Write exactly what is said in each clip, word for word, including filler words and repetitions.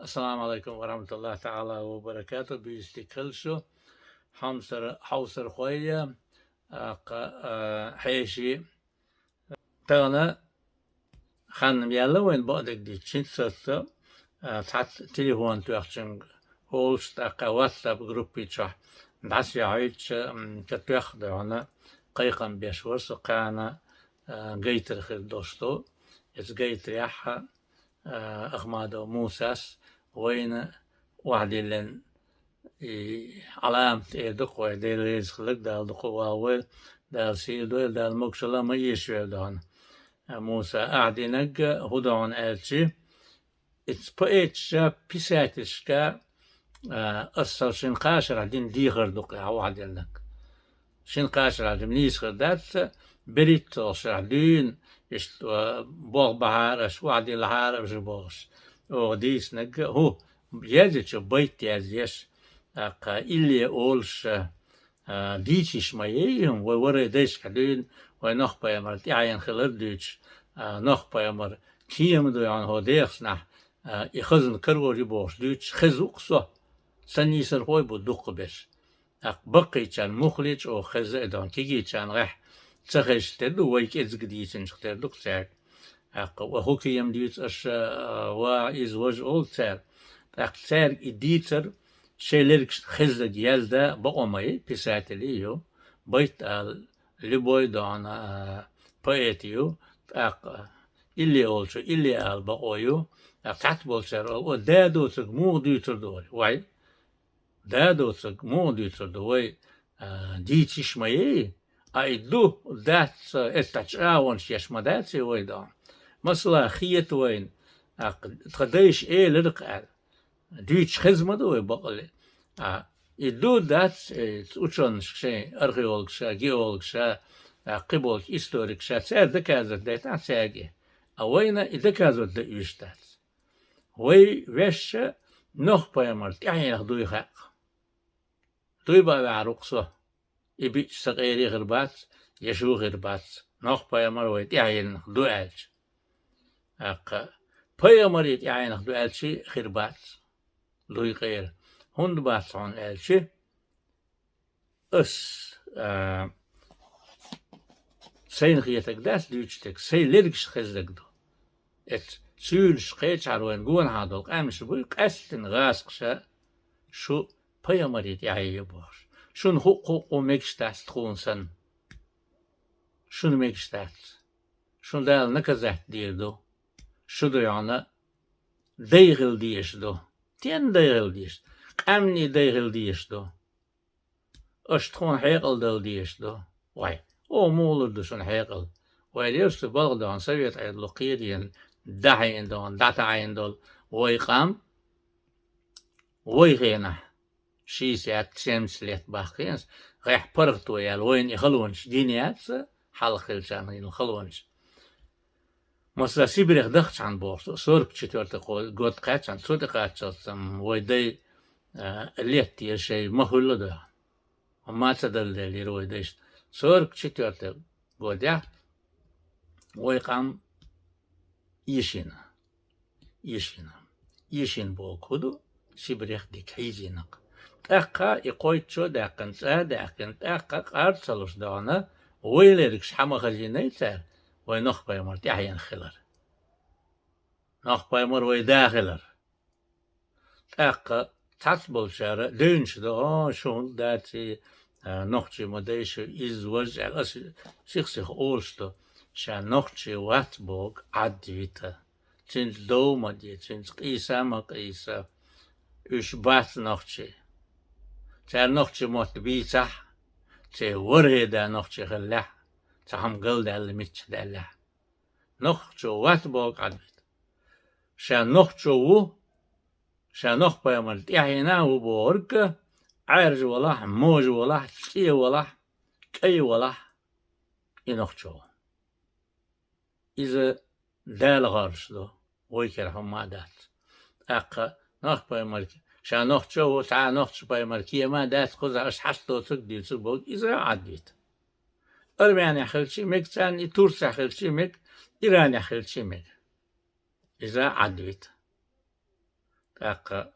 Ассаламу Ӏалайкум ва рахьматуллахӀи таӀала ва баракатухӀ. Буьйса дика хийла шун, хьомсара, хьовсархой, а, кха-, а, хьеший. Тахана ханна мелла вайна бакъдерг дийцича, цаца, а, цхьацца телефон тоьхначунга олуш, тӀаккха WhatsApp группи чохь дӀасаяхьийтича, м, ка тоьхна догӀна кхайкхам беш вара со, кхана, а, гайтар хир долуш ду. Иза гайтарехь, а, Ахмадов Мусас вайна охьадиллина и Ӏаламат эр ду-кх вай, Дела реза хиларг, Дала дукха вахавойла, Дала сийрдойла, Дала могашалла ма эшавойла догӀна. А, Муса, ахьа динарг хӀун догӀна аьлча, иза поэташка, писательшка, а, ас шина кхаа шарахь дина дехар ду-кх ахьа охьадиллинарг. Шина кхаа шарахь дина нийса хир дац, берхӀитталгӀачу шарахь дуьйна, иштта, а, болх бахьара аша, охьадиллахьара аша бохуш. Оха дийцинарг хӀун, язйича байт язъеш, тӀаккха илли олуш, а, дийца йиш ма яй хӀума, вай ворхӀе дайшкахь дуьйна, вай Нохь-пайхамар тӀаьхьенах хилар дуьйцуш, а, Нохь-пайхамар кема ду хьуна хӀокху дехаснахь, а, и хазна карор ю бохуш дуьйцуш хеза ву-кх со. Сан нийсархой бу дукхахберш. ТӀаккха баккхийчарна муххале чӀогӀа хеза а догӀна, кегийчарна гӀехь ца хезаш тера ду, вай кӀезиг дийцинчух тера ду-кх цаьрга. ТӀаккха ва хӀун кема дуьйцу аша, а, ва иза важа олу цара. ТӀаккха цаьрга и дийцар шайн лергашна хеззарг язда бакъо ма яй, писатели ю, байт ала, любой догӀна, а, поэт ю, тӀаккха илли олучо илли ала бакъо ю, тӀаккха цхьацца болчара олу, о, да доцург муха дуьйцур ду вай? Вай, да доцург муха дуьйцур ду вай, а, дийца йиш ма яй, а и ду, дац, эццахь чӀагӀонаш еш ма дац и вай догӀна. Масала, хета вайна, а, тхан дайша элира-кх аьлла, дуьйцуш хеза ма ду вай бакъалла. А, и ду, дац, э, учёныша шайн, археологаша, геологаша, а, кхиболчу историкаша, цара доказать дайтахь цаьрга. А вайна и доказывать дан оьшуш дац. Вай вешша Нохь-пайхамар тӀаьхьенах дуй хаьа-кх. Дуй бан ваьхьар ву-кх со. И биъча сан къера хир бац, я шу хир бац, Нохь-пайхамар вай тӀаьхьенах ду аьлча. ТӀаккха пайхамаре тӀаьхьенах ду аьлча хир бац дуй къера. ХӀунда бац хьуна аьлча, ас, а, сайна хетарг дац дуьйцуш дерг, сайн лергашна хезарг ду. Эцу суьйлаш кхечахьара вайна гонахьа долу къаьмнаш буй, къаьсттина гӀазкхаша, шу пайхамаре тӀаьхье ю бохуш. Шуна хӀуъу-хӀуъу мегаш дац тхуна санна. Шуна мегаш дац. Шуна Дала наказать дийр ду. Шу ду хьуна дай хила дезаш ду. Стенна дай хила дезаш? Къаьмнийн дай хила дезаш ду. Аша тхуна хьекъал дала дезаш ду. Вай, оха муха лур ду шуна хьекъал? Вай лерсу балха догӀна Совет Ӏедало кхедийна, дӀахьийна догӀна, дӀатаӀийна долу вай къам, вай хенахь, шестьдесят, семьдесят лет бахкхенаш, гӀехь паргӀато яьлла, вайна и халонаш гина яц, хьалха хиллачарна гина халонаш. Масала, Сибрех дахчахьана бохуш, сорок четвёртый год кхаьччахьана, цу тӀе кхаччалц, м, вай дай, а, леттера шай ма хуьлла дара. Ма ца далделира вай дайшна. Сорок четвёртый годехь вай къам эшийна. Эшийна. Эшийна бохург хӀун ду? Сибрех дика хьийзийна-кх. ТӀаккха и кхойтта шо а даьккхина, цӀа а даьккхина, тӀаккха къар ца луш догӀна, вай лергаш хьан ма хазийнай цара, вай Нохь-пайхамар тӀаьхьенах хилар. Нохь-пайхамар вай да хилар. ТӀаккха цхьацца болчара девнаш ду, о, шу хӀунда дац и, а, нохчий ма дай шу, иза важа аьлла, аса сих-сиха олуш ду, ша нохчий вац бохург Ӏад вита. Цуьнца дов ма де, цуьнца къийса ма къийса. Уьш бац нохчий. Цара нохчий мотт бийцахь, церан ворхӀе да нохчий хиллехь, цхьа хӀума галдаьлла, мичча даьллехь. Нохчо вац бохург Ӏад вита. Ша нохчо ву, ша Нохь-пайхамар тӀаьхьенах ву бохург, Ӏаьржа валахь, можа валахь, цӀе валахь, кӀай валахь, и нохчо ву. Иза Дала гӀорш ду, вай кара хӀумма а дац. ТӀаккха Нохь-пайхамар, ша нохчо ву, цхьа а нохча пайхамар кема а дац, кхузахь аша хьашт доцург дуьйцург бохург, иза а Ӏад вита. Арменехь хилча а мега царна, и Турцехь хилча а мега, Иранехь хилча а мега. Иза а Ӏад вита. ТӀаккха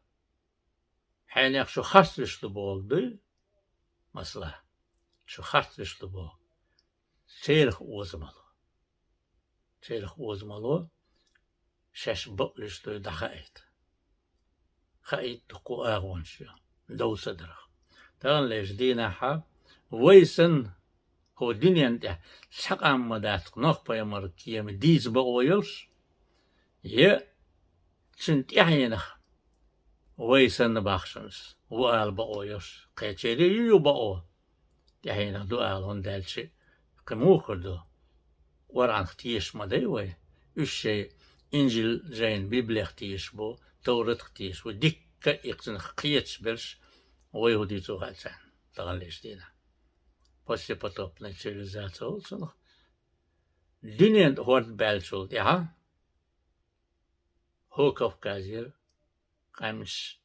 хьенех шу харц виш ду боху дуй, масала, шу харц виш ду боху. Церах оза ма ло. Церах оза ма ло, шаьш бакъвиш дуй дӀахаийта. Хаийта дуккха агӀонаш ю, дов ца дарах. Таханлерчу дийнахьа вай санна, хӀо дуьненна тӀехь цхьа къам ма дац, Нох-пайхамар кема дийца бакъо йолуш, я цуьнан тӀаьхьенах вай санна бахчанаш ву ала бакъо йолуш, кхечерий ю ю бакъо, тӀаьхьенах ду ала, хӀунда аьлча кхин муха хир ду? Къуръанах тешаш ма дай вай. Уьш шайн Инжил жайна, Библиях тешаш бу, Товратах тешаш бу, дикка а икхцанах кхеташ берш вай хӀу дийцо хаьа царна таханлерчу дийнахь. Послепотопная цивилизация олу цунах. Дуьненна тӀе хӀорд баьллачул тӀаьхьа хӀо Кавказера къаьмнаш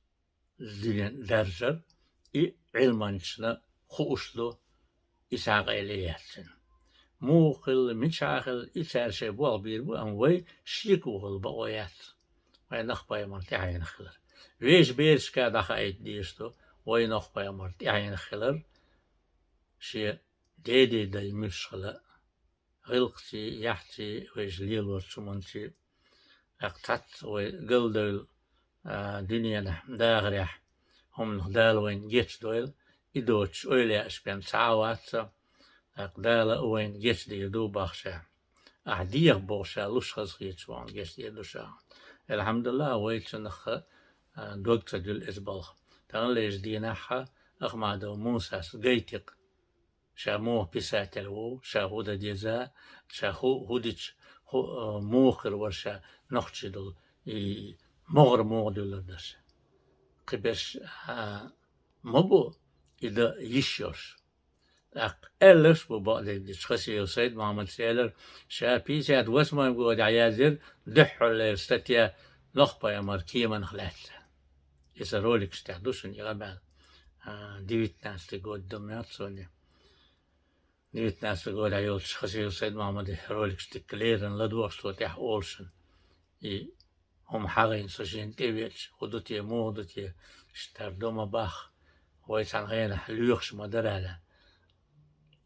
дуьненна даржар, и Ӏилманчашна хууш ду, и цхьа къайле яц цуьнан. Муха хилла, мичахь хилла, и цара шайн болх бийр бу, амма вай шеко хила бакъо яц. Вай Нох-пайхамар тӀаьхьенах хилар. Вешан берашка дӀахаийта дезаш ду, вай Нох-пайхамар тӀаьхьенах хилар, шен деде дай муьлш хила а. ГӀиллакхций, яхьций, вайша лелорчу хӀуманций, тӀаккха цхьацца вай галдевлла, а, дуьненахь, дахарехь, хӀуманах Дала вайна гечдойла, и доцуш эвлаяаш бен цхьа а вац со, тӀаккха Дала а вайна гечдийр ду бах ша. Ахь деха боху ша луш хазахеташ вахана гечдийр ду ша. Элхьамдулиллах, вай цунах, а, дог ца дуьллу иза балха. Таханлерчу дийнахьа Ахмадов Мусас гайтикъ. Ша муха писатель ву, ша хӀу дан деза, ша хӀу, хӀу дича, хӀу, а, муха хир вара ша нохчий долу, и могӀара муха дуьллур дара ша. Кхиберш, а, ма бу и дан йиш йолуш. ТӀаккха аьлларш а бу бакъдерг дича, Хасиев Сайд-Мохьмадас элира, ша пятьдесят восьмом годехь яздира дуьххьарлера статья Нох-пайхамар кеманах лаьцна. Иза роликаш тӀехь ду шуна и къамел. А, девятнадцатый год ду моьтту суна. Девятнадцатый годехь йолчу Хасиев Сайд-Мохьмадан роликаш дикка леррина ладогӀуш цо тӀехь олушшна. И хӀума хьагӀийна со шена тӀевеача, хӀу ду те, муха ду те, иштта дома бах, вай цхьана хенахь лоьхуш ма дара аьлла.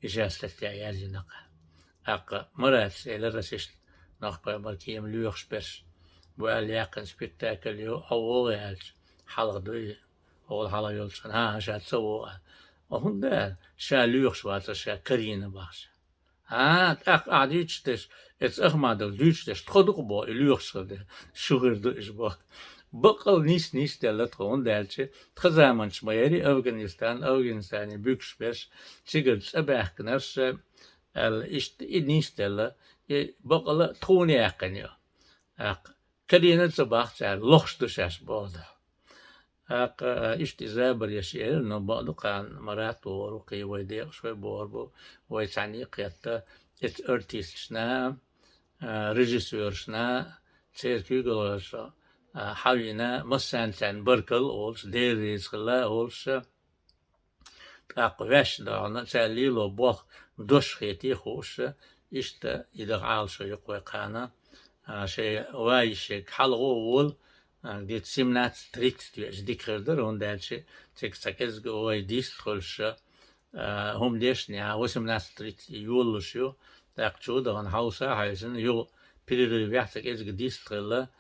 Иша статья яздина-кх. ТӀаккха Маратас элира аса иштта, Нох-пайхамар кема лоьхуш берш бу аьлла яьккхина спектакль ю, хьо вогӀий аьлча, хьалха дуй, хьо хьалха йолчу хана, хӀан, ша ца вогӀу аьлла. ХӀунда аьлла, ша лоьхуш вацара, ша карийна бах ша. ХӀан, тӀаккха ахь дуьйцуш дерш, эца Ахмадов дуьйцуш дерш, тхо ду-кх боху и лоьхуш хилла дерш, шу хир ду уьш боху. Баккъал нийса, нийса делла тхо, хӀунда аьлча тхан заманчу ма яри Афганистан, Афганистане буьгуш берш, цигара цӀа баьхкинарш, аьлла, иштта и нийса делла, и баккъала тхуна яьккхина ю. ТӀаккха карийна ца бах цара, лохуш ду шаьш боху. ТӀаккха, а, иштта и забар еш элира, но бакъду кхана Марат вогӀур ву, кхин вай декъашхой богӀур бу, вай цхьаьна а кхетта, эца артисташна, а, режиссёрашна, церан куьйгалхочо, а, хьавийна, массарна царна баркалла олуш, Дела реза хила олуш, тӀаккха ваьшна догӀна, цара лело болх дош хете хууш, иштта и даха Ӏалашо юкъа вай кхана, а, шайн ван йиш ерг хьалха а волу, а, где-то семнадцать тридцать веача дика хир дара, хӀунда аьлча цига цхьа кӀезга вай дийстта хуьлуш, а, хӀума дешнехь восемнадцать тридцать йолалуш ю, тӀаккха чу а дахана хьовса а хьаьвсина, юха перерывехь цхьа кӀезга дийстта хилла,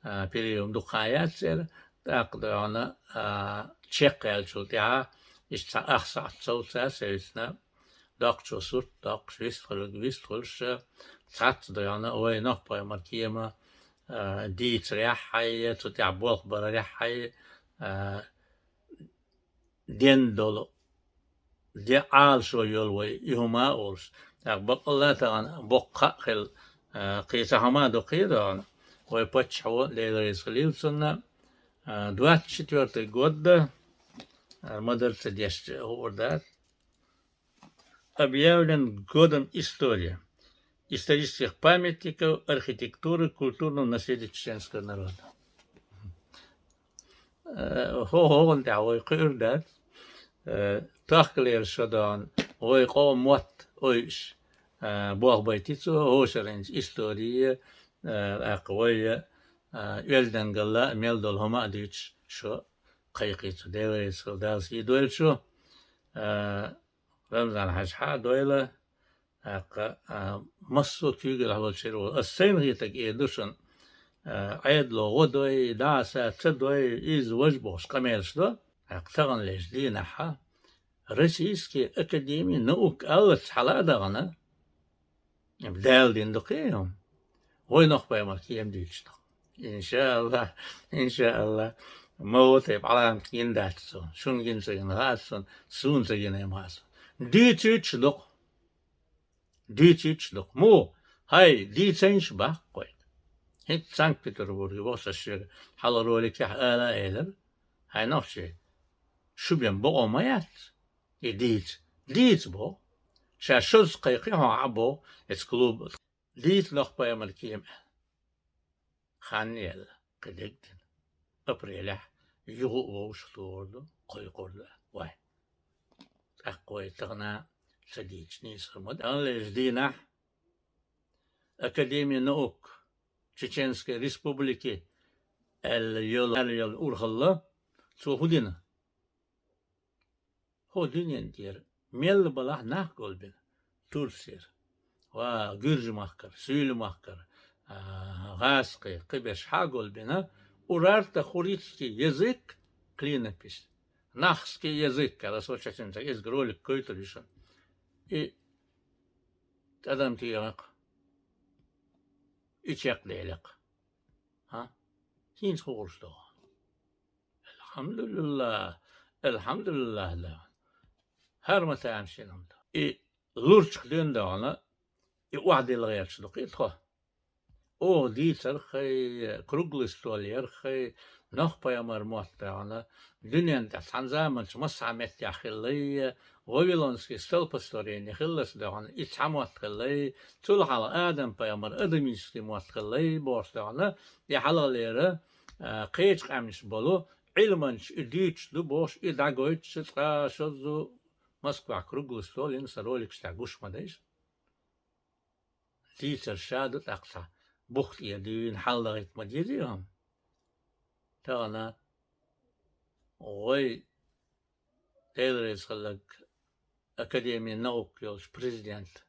а, перерыв дукха хан яц церан, тӀаккха дойгӀна, а, чекхъяьллачул тӀаьхьа, иштта цхьа ах сахьт совца а севцна, доккхачо сурт доккхуш, вистхуьлург вистхуьлуш, цхьацца дойгӀна вай Нохь-пайхамар кема, а, дийцарехь хьай, цу тӀехь болх барарехь хьай, а, ден долу, де Ӏалашо йолу вай и хӀума а олуш. ТӀаккха баккъалла а тахана боккха хаа хилла, а, кхин цхьа хӀума а ду кхин а дойгӀна. Вай паччахьо, Дела реза хилийла цунна, а, двадцать четвёртый год дан, а, ма-дарра ца дешча хуур дац, объявлен годом истории, исторических памятников, архитектуры, культурного наследия чеченского народа. Э, хӀо-, хӀокхунна тӀехь вай кхуьур дац. Э, тахкалера шо дойгӀна, вай къоман мотт ойуш, э, болх байтий цо, хӀокху шарахь история, э, тӀаккха вай, э, а, оьздангалла мел долу хӀума а дуьйцуш, шу кхайкхийта, Дела реза хуьлда, Дала сий дойла шу, а, Рамзан-Хьаьжа хьа а дойла, тӀаккха, а, массо а куьйгаллехь волчеран а. Ас сайна хетарг эр ду шуна, а, Ӏедало гӀо дой, дӀаса ца дой, иза важа бохуш къамелаш до. ТӀаккха таханлерчу дийнахь Российский академии наук аллаца хьала а дахана, Дала дина ду кхин а хӀума. Вай нохпаймар кема дуьйцуш ду. Иншааллах, иншааллах. Ма ву тайпа Ӏаламат гина дац цо. Шуна гина ца гина хаьа цунна, суна ца гина ма хаьа цунна. Дуьйцуьйтуш ду-кх. Дуьйцуьйтуш ду-кх. Муха? Хьай, дийцинчу баккхойта. ХӀинца Санкт-Петербурге вахча шуьга хьалха роликехь ала а элира. Хьай нохчий, шу бен бакъо ма яц. И дийца. Дийца боху. Ша шозза кхайкхи хьо Ӏа боху, эцу клуб. Дийца нохпаймар кема. Хан яьлла, кхин дерг дина. Апрелехь юха а вовшахтохур ду, кхойкхур ду вай. ТӀаккха вай тахана ца дийцича нийса хир ма ду. Таханлерчу дийнахь Академия наук Чеченской Республики аьлла йолу, аьлла йолу урхалла, цо хӀун дина? ХӀо дуьнен тӀера мелла балахь нах голбина. Турцера, ва, Гуьржу-махкара, Суьйли-махкара, а, гӀазкхий, кхиберш хьа а голбина, урартохурритский язык, клинопись, нахский язык, аьлла, со чеченцаьга иза ролик гойтур ю шуна. И тӀадам тӀе яхакх, и чекхделекх. ХӀа? ХӀинца хӀун гӀурш догӀу? Алхьамдулиллах, алхьамдулиллах, да. ХӀара ма тамашийна хӀума ду. И лурчах дуьйна догӀана, и охьадилла гӀерташ ду кхин а тхо. Оха дийцарх хьай, круглый стол ярх хьай, нохпаймар мотт догӀана, дуьнен тӀехь цхьана заманчу массахьа меттехь хиллай, Вавилонский столпотворение хиллалц догӀана, и цхьа мотт хиллай, цул хьалха Адам-пайхамар адамический мотт хиллай бохуш догӀана, и хьалхалера, а, кхечу къаьмнаш болу Ӏилманчаш и дуьйцуш ду бохуш, и дӀагойтуш, цкъа шозза Москвахь круглый стол йина, сан роликаш тӀехь гуш ма дайша. Дийцар ша ду, тӀаккха цхьа бух тӀера дуьйна хьал дахийта ма дезий хӀума. Тахана вай Дела реза хилларг, Академия наук йолчу президент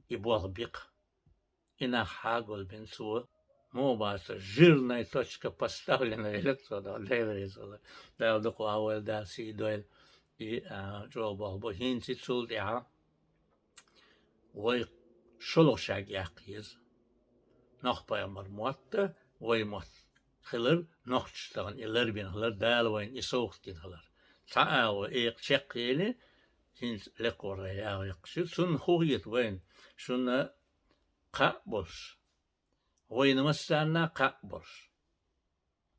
и болх бикха. И нах хьа а голбина цо, муха бацара, жирная точка поставлена, элира цо, Дела реза хилларг. Дала дукха вахавойла, Дала сий дойла. И, а, чӀогӀа болх бу. ХӀинца цул тӀаьхьа вай шолгӀа шаг яккха еза. Нохпаймар мотт а, вай мотт хилар, нохчаша тахана и ларбина хилар, Дала вайна и совгӀат дина хилар. Цхьа агӀо экха чекхъели, хӀинца лекхара агӀо яккхаш ю. Цунна хӀун хета вайна? Шуна кхаъ болуш, вайна массарна кхаъ болуш.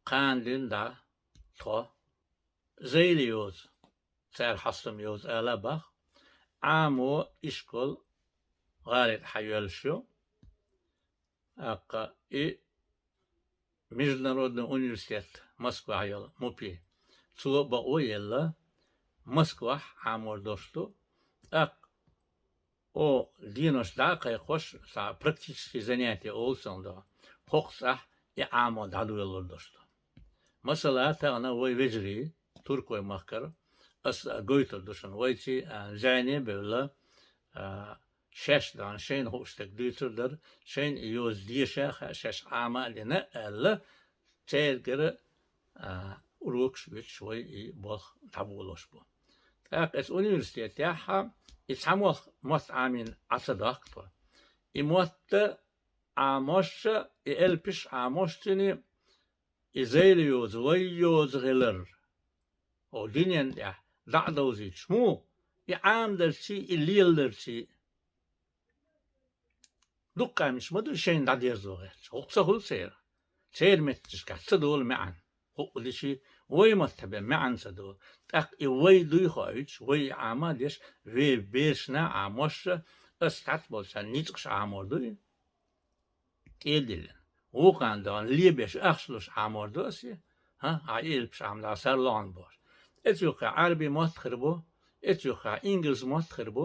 Кхана дуьйна дӀа тхо зайла йоза, цара хьастам йоза ала баха, Ӏамо ишкол гӀалин тӀе хьайоьллуш ю. ТӀаккха и Международный университет Москвахь йолу, МУПИ, цо бакъо елла, Москвахь Ӏамор долуш ду. ТӀаккха оха денош дӀа а кхайкхош, цхьа практический занятие олу цунах догӀу, хӀокху цӀахь и Ӏамо дӀадоьллур долуш ду. Масала, тахана вай вежарий, туркойн махкара, ас гойтур ду шуна, вайций, а, зӀене а бевлла, а, шаьш дан шайна хууш дерг дуьйцур дара, шайна и йоза деша а хаьа, шаьш Ӏама а дина аьлла, цаьргара, а, урокаш а буьтуш вай и болх дӀаболош бу. ТӀаккха эцу университетехь и цхьа мотт, мотт Ӏамийна Ӏа ца дохку тхо. И мотт Ӏамош а, и элпаш Ӏамош а цуьнан, и зайла йоза, вай йоза хилар, хӀокху дуьнен тӀехь дӀа а довзуьйтуш. Муха? И Ӏамадарций, и леладарций. Дуккха къаьмнаш ма ду шайна дӀадерзо гӀерташ. ХӀокху ца хуьлу церан. Церан меттигашкахь ца долу маьӀна. ХӀуъу дичи вай маттахь бен маьӀна ца долу. ТӀаккха и вай дуй хоуьйтуш, вай и Ӏама а деш, вай берашна а Ӏамош а, ас цхьацболчарна ницкъаш Ӏамор ду и. ТӀедиллина. Вукхана догӀна лебеш ахча луш Ӏамор ду ас и? ХӀа, ахь и элпаш Ӏамадахь сарлогӀна бохуш. Эцу юккъехь Ӏаьрби мотт хир бу, эцу юккъехь ингалс мотт хир бу,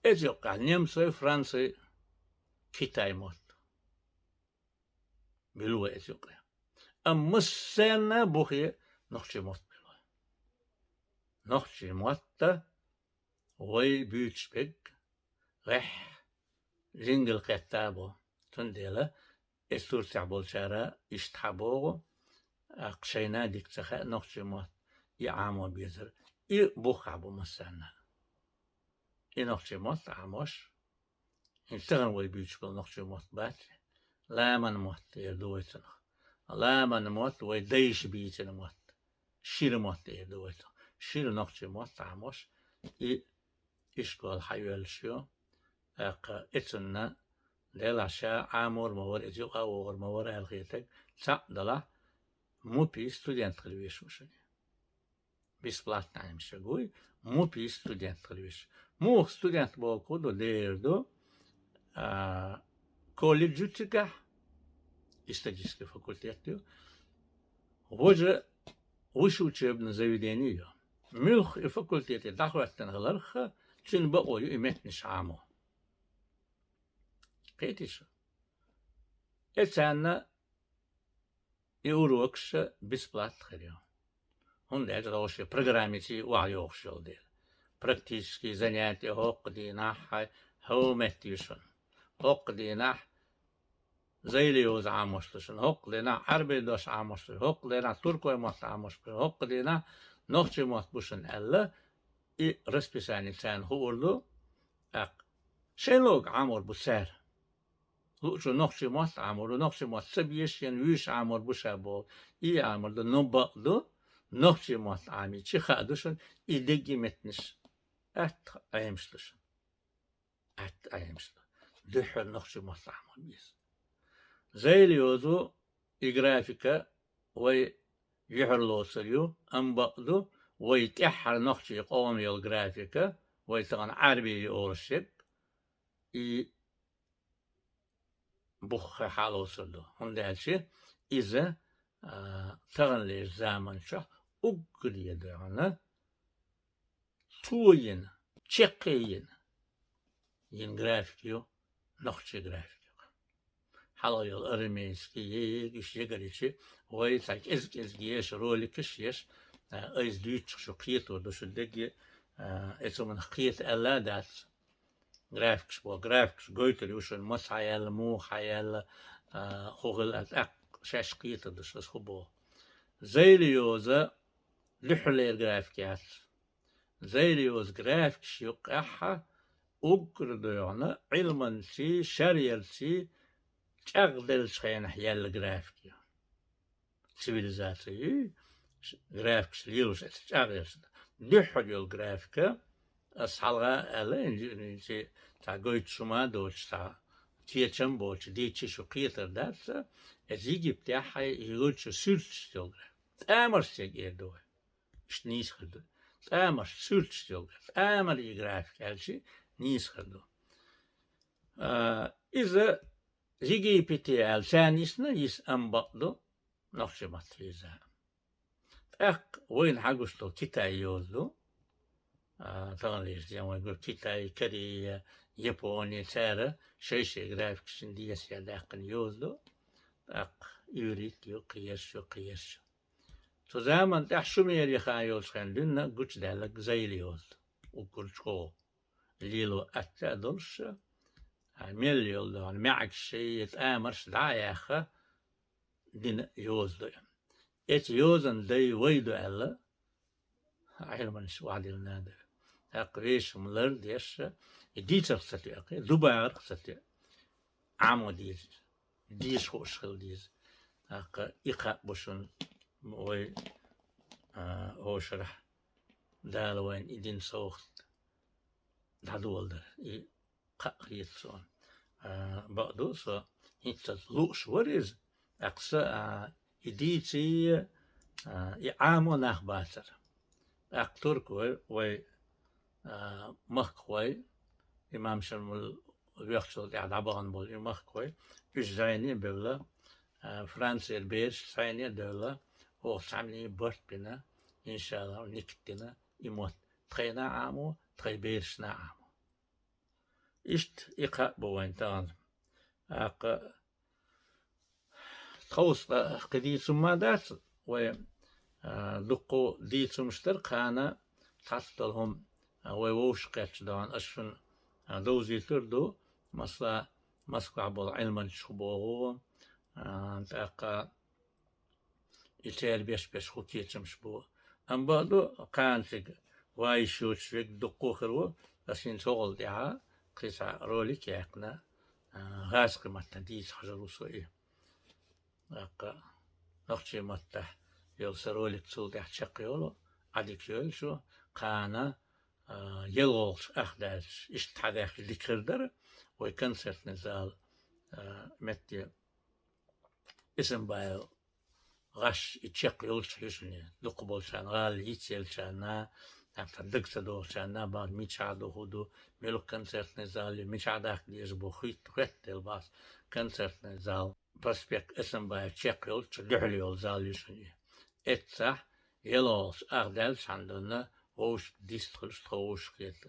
эцу юккъехь немцой, франций, китай мотт. билла вай эцу юкъе. Амма массарна бухе нохчий мотт билла вай. Нохчий мотт вай буьйцуш берг гӀеххьа жингал кхетта бу. Цундела эс Турцехь болчара иштта хьабогӀу, тӀаккха шайна дика ца хаьа нохчий мотт, и Ӏамо безар. И бухахь бу массарна. И нохчий мотт Ӏамош, хӀинца тахана вай буьйцуш болу нохчий мотт бац, ламан мотт эр ду вай цунах. Ламан мотт вай дайша бийцина мотт. Шира мотт эр ду вай цунах. Шира нохчий мотт Ӏамош, и ишкол хьайоьллуш ю. ТӀаккха и цунна делахь ша Ӏамор ма вара, иза юкъа вогӀур ма вара аьлла хетарг, цхьаъ далахь, мупи студент хила веш ву шуна. Бесплатно Ӏемаш вуй, мупи студент хила веш. Муха студент бохург ду, дера ду, а, колледжу цигахь, исторический факультет ю, важа высшее учебное заведение ю. Муьлхха и факультете дӀахӀоьттина хиларх, цуьнан бакъо ю и меттанаш Ӏамо. Кхетий шу? Э, царна и урокаш бесплатно хир ю. ХӀунда аьлча догӀуш программаций охьайохуш йолу дела. Практический занятие хӀокху дийнахь хьай хӀокху метте ю шуна. ХӀокху дийнахь зайли йоза Ӏамош ду шуна, хӀокху дийнахь Ӏарбий дош Ӏамош ду шуна, хӀокху дийнахь туркой мотт Ӏамош ду шуна, хӀокху дийнахь нохчий мотт бу шуна аьлла, и расписание царна хуур ду, тӀаккха шайн луург Ӏамор бу цара. Луучо нохчий мотт Ӏамор ду, нохчий мотт ца безаш, шена вуьйш Ӏамор бу ша боху, и Ӏамор ду, но бакъ ду, нохчий мотт Ӏамийча хаа ду шуна, и дегги меттанаш атта Ӏемаш ду шуна. Атта Ӏемаш ду. Дуьххьара нохчий мотт Ӏамор беза. Зайли йоза и графика вай юьхьарлоцур ю, амма бакъ ду, вай тӀаьххьара нохчий къоман йолу графика, вай тахана Ӏарбий ю олуш ерг, и буххе хьалоцур ду. ХӀунда аьлча иза, а, таханлерчу заманчохь уггаре а дуьхьал цо йина, чекхъе йина, йина график ю, нохчий график ю. Хьалха йолу арамейский, ерриг уьш ягарча, вай цхьа кӀезиг-кӀезиг еш, роликаш еш, а, айса дуьйцуш шу кхетор ду шу дерриге, а, эцу хӀуманах кхета аьлла а дац. Графикаш бо, графикаш гойтур ю шуна, маца хьаяьлла, муха хьаяьлла, а, хӀун хилла, тӀаккха шаьш кхетар ду шу, аса хӀун боху. Зайли йоза дуьххьарлера график яц. Зайли йоза графикаш юккъехь уггар а доьгӀна, Ӏилманций, шариатций чӀагӀделлачу хенахь яьлла график ю. Цивилизаций, ш-, графикаш лелош аьлла чӀагӀъеллачу. Дуьххьара йолу графика, ас хьалха а аьлла, инженерчи цхьа гойтуш хӀума а доцуш, цхьа кечам а боцуш, дийцича шу кхетар дац, эцу Египтехь хьайн и гойтуш суьрташ йолу графика. ТӀамарш ерг эр ду вай. Иштта нийса хир ду. ТӀамарш, суьрташ йолу графика. ТӀамарийн графика аьлча нийса хир ду. А, иза Египете аьлла, царна йисна, йиса, амма бакъ ду, нохчий мотт веза. ТӀаккха вайна хьагуш долу Китай йоза ду. А, таханлерчу ден вайн гур Китай, Корея, Япони, цара шай-шай графикашна деза яьлла даьккхина йоза ду. ТӀаккха иврит ю, кхераш ю, кхераш ю. Цу заман тӀехь шумерийн хан йолчу хенахь дуьйна гучудаьлларг зайли йоза ду. Уггар чӀогӀа лело атта а долуш, а, мел йолу дохана маьӀигаш, шайн тӀамарш дӀа а яьхна, дина йоза ду и. Эцу йозанан дай вай ду аьлла, Ӏилманчаш охьадиллина ду. ТӀаккха вешан лардеш, и дийцарх ца тоьу, дубагӀарх ца тоьу. Ӏамо деза, деша хууш хила деза. ТӀаккха и кхаъ бу шуна вай, а, хӀошарахь Дала вайна и дина совгӀат дӀадоладар. И кхаъ хета суна. А, бакъду, со хӀинццалц лууш вара иза, тӀаккха сан, а, и дийций, а, и Ӏамо нах бацара. ТӀаккха туркой, вай, а, махкахой, имам Шамул вехачул тӀаьхьа дӀабахана болу и махкахой, уьш зӀене а бевлла, а, Францера бераш зӀене а девлла, оха цхьаьнний барт бина, иншалла, никат дина, и мотт тхайна а Ӏамо, тхайн берашна а Ӏамо. Иштта и кхаъ бу вайн тахана. ТӀаккха Тховса кхы дийцам ма дац вай, а, дуккха дийцамаш дар кхана цхьацца долу хӀума, а, вай вовшах кхетча догӀна ас шуна, а, довзийтур ду, масала, Москвахь болу Ӏилманчаш хӀун боху, а, тӀаккха и церан беш-беш хӀун кечамаш бу. Амма бакъду, кхана цига вай йиш йоцуш верг дуккха хир ву, ас хӀинца хӀокхул тӀаьхьа кхин цхьа ролик яьккхина, а, гӀазкхийн маттахь дийца хьажар ву со и. ТӀаккха нохчийн маттахь йолу сан ролик цул тӀаьхьа чекхйолу, Ӏадика йойла шу, кхана, а, ялхолгӀачу ах даьлча, иштта хьадаьхча дика хир дара, вай концертный зал, а, метте Эсенбаев гӀаш и чекх йолчу хьуьшане, дукха болчарна, гӀала йицъеллачарна, тӀаккха даг ца догӀучарна, бахьа мичахь ду, хӀун ду, муьлха концертный зал ю, мичахь даккха деза бу, хӀуьтту хӀоьттаделла бахьа концертный зал. Проспект Эсенбаев чекх йолчу дуьхьал йолу зал ю шуна и. Эццахь, ялхолгӀачу ах даьллачхьана донна вовшашка дистхуьлуш, тхо вовшахкхета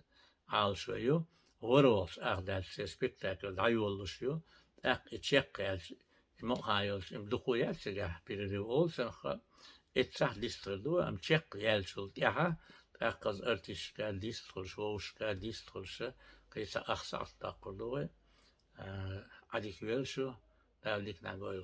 Ӏалашо ю, ворхӀолгӀачу ах даьлча церан спектакль дӀайолалуш ю, тӀаккха и чекх яьлча, и мукъа йолчу, и дукха яьлча цигахь перерыв олу санна, эццахь дистхир ду, амма чекх яьллачул тӀаьхьа, тӀаккха артисташка дистхуьлуш, вовшашка дистхуьлуш, кхин цхьа ах сахьт доккхур ду вай. А, Ӏадика йойла шу, Дала дика нах гойла.